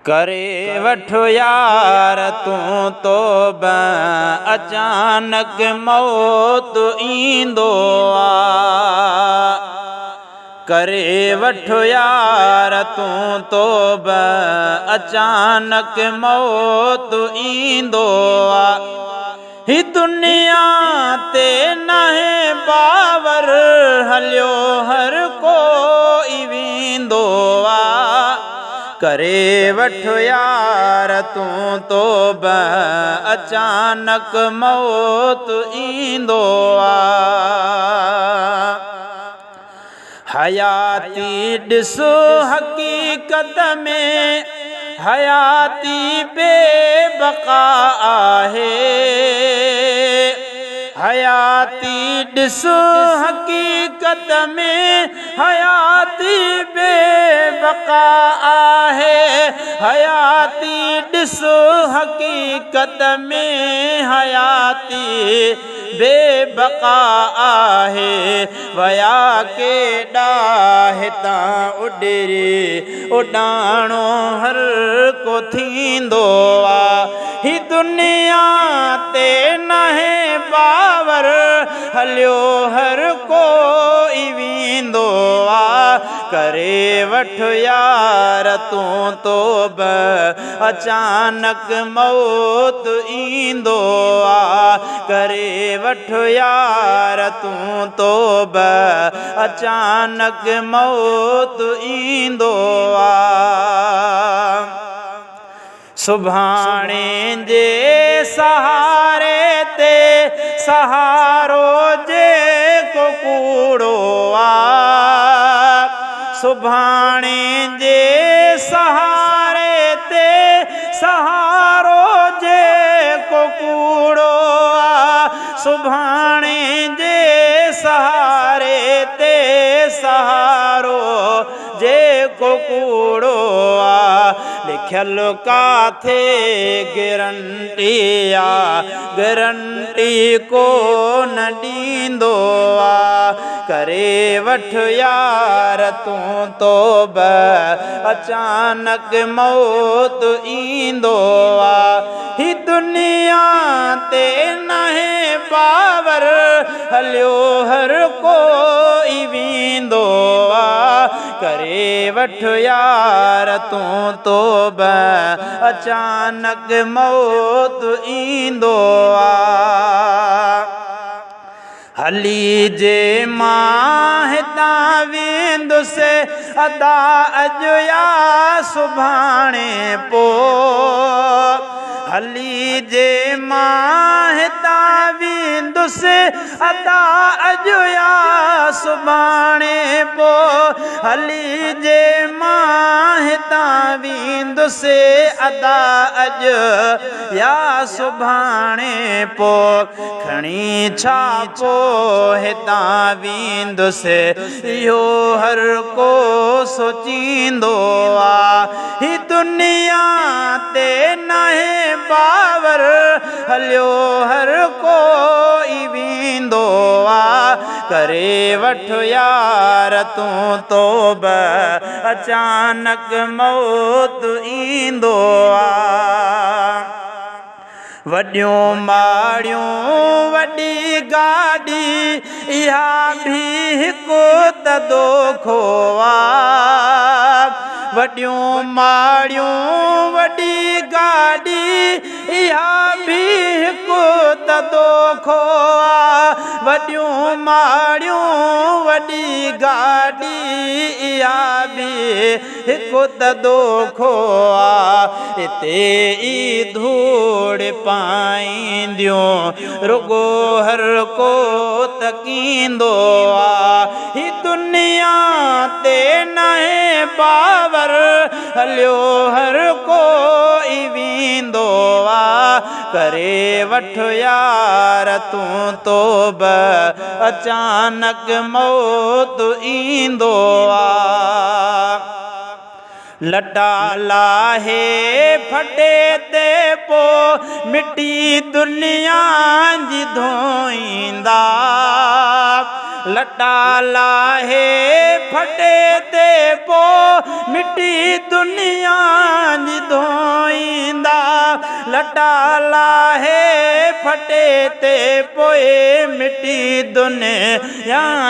ڪري وٺ يار تون توبه، اچانڪ موت ايندو آ. ڪري وٺ يار تون توبه، اچانڪ موت ايندو آ. هي دنيا تي ناهي باور، هليو هر ڪوئي ويندو آ. ڪري وٺ يار تون توبه، اچانڪ موت ايندو آ. حياتي ڏس حقيقت ۾، حياتي بي بقا آهي. حياتي ڏس حقيقت ۾، حياتي بي بقا آهي. حياتي ڏس حقيقت ۾، حياتي بي بقا آهي. ويا ڪيڏا هتان اڏري، اڏاڻو هر ڪو ٿيندو آ. هي دنيا تي ناهي باور، هليو هر ڪوئي ويندو آ. ڪري وٺ يار تون توبه، اچانڪ موت ايندو آ. ڪري وٺ يار تون توبه، اچانڪ موت ايندو آ. سڀاڻي جي سهاري تي، سهارو جيڪو ڪوڙو آ. سڀاڻي جي سهاري تي، سهارو جيڪو ڪوڙو آ. سڀاڻي جي سهاري تي، سهارو جيڪو ڪوڙو آ. لکيل ڪاٿي گرنٽي آ، گرنٽي ڪونه ڏيندو آ. ڪري وٺ يار تون توبه، اچانڪ موت ايندو آ. هي دنيا تي ناهي باور، هليو هر ڪوئي ويندو آ. ڪري وٺ يار تون توبه، اچانڪ موت ايندو آ. هلي جي مان هتان ويندس ادا اڄ يا سڀاڻي پوءِ. هلي جي مان هتان ويندس ادا اڄ يا سڀاڻي پوءِ. هلي جي مان هتان ويندس ادا اڄ يا سڀاڻي پوءِ. کڻي ڇا پوءِ هتان ويندس، اهو هر ڪو سوچيندو آ. هي دنيا تي ناهي باور، هليو هر ڪوئي ويندو آ. ڪري وٺ يار تون توبه، اچانڪ موت ايندو آ. وڏيون ماڙيون وڏي گاڏي، اها به هڪ ته دوکو آ. وڏيون ماڙيون وڏي گاڏي، اها به هڪ ته دوکو آ. وڏيون ماڙيون وڏي گاڏي، اها به هڪ ته دوکو آ. هتي ئي ڌوڙ پائينديون، رڳو هر ڪو تڪيندو آ. هي دنيا تي ناهي باور، هليو هر ڪوئي ويندو آ. ڪري وٺ يار تون توبه، اچانڪ موت ايندو آ. لٽا لاهي ڦٽي تي پوءِ، مٽي دنيا جي ڌوئيندا. لٽا لاهي ڦٽي تي پوءِ، مٽي دنيا جي لٽا لاهي ڦٽي تي پوء مٽي دنيا.